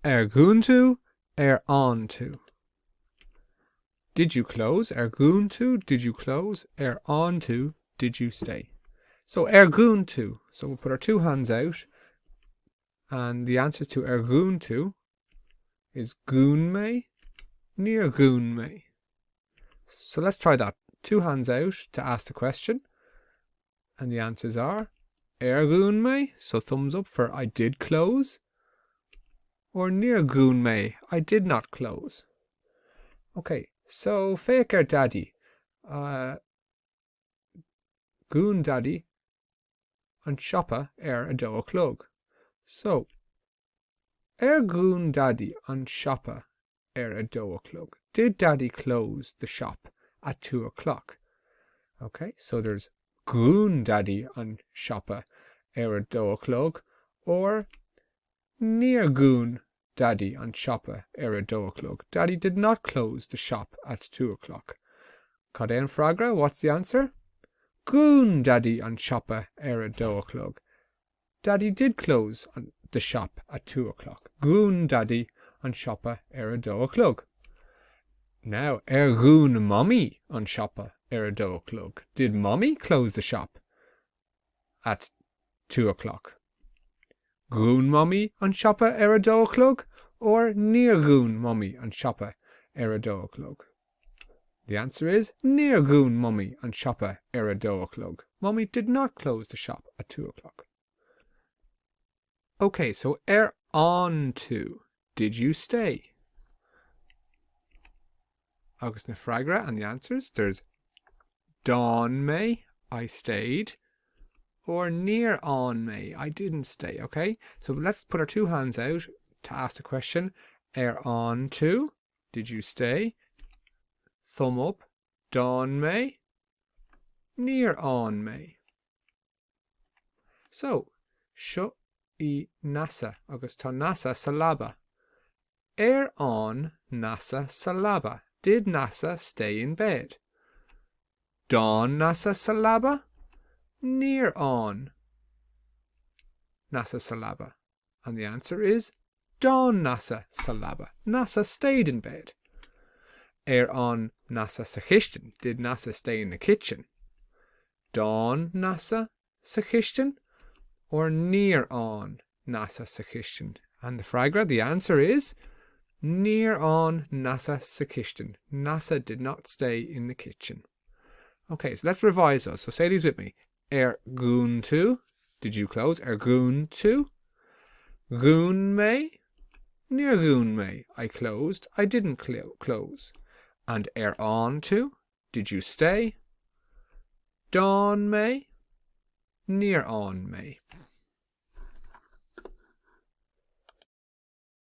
Ar dhún tú? Ar fhan tú? Did you close? Ar dhún tú? Did you close? Ar fhan tú? Did you stay? So ar dhún tú? So we'll put our two hands out and the answers to ar dhún tú is dhún mé, níor dhún mé. So let's try that. Two hands out to ask the question. And the answers are ar dhún mé, so thumbs up for I did close, or níor dhún mé, I did not close. Okay, so féach ar Daddy. Uh, dhún Daddy an siopa ar a dó a chlog. So, ar dhún Daddy an siopa ar a dó a chlog? Did Daddy close the shop at 2 o'clock? Okay, so there's dhún Daddy an siopa ar a dó a chlog or níor dhún Daddy an siopa ar a dó a chlog. Daddy did not close the shop at 2 o'clock. Cad é an freagra? What's the answer? Dhún Daddy an siopa ar a dó a chlog. Daddy did close the shop at 2 o'clock. Dhún Daddy an siopa ar a dó a chlog. Now, ar dhún Mamaí an siopa ar a dó a chlog? Did Mommy close the shop at 2 o'clock? Dhún Mamaí an siopa ar a dó a chlog or níor dhún Mamaí an siopa ar a dó a chlog? The answer is níor dhún Mamaí an siopa ar a dó a chlog. Mommy did not close the shop at 2 o'clock. Okay, so ar fhan tú, did you stay? Agus na freagra and the answers, there's d'fhan mé, I stayed, or níor fhan mé, I didn't stay, okay? So let's put our two hands out to ask the question, ar fhan tú, did you stay? Thumb up, d'fhan mé, níor fhan mé. So, seo í Neasa agus tá Neasa sa leaba. Ar fhan Neasa sa leaba? Did Neasa stay in bed? D'fhan Neasa sa leaba? Níor fhan Neasa sa leaba. And the answer is D'fhan Neasa sa leaba. Neasa stayed in bed. Ar fhan Neasa sa chistin? Did Neasa stay in the kitchen? D'fhan Neasa sa chistin? Or níor fhan Neasa sa chistin? And the freagra, the answer is Níor fhan Neasa sa chistin. Neasa did not stay in the kitchen. Okay, so let's revise those. So say these with me. Ar dhún tú? Did you close? Ar dhún tú? Dhún mé? Níor dhún mé. I closed. I didn't close. And ar fhan tú? Did you stay? D'fhan mé? Níor fhan mé.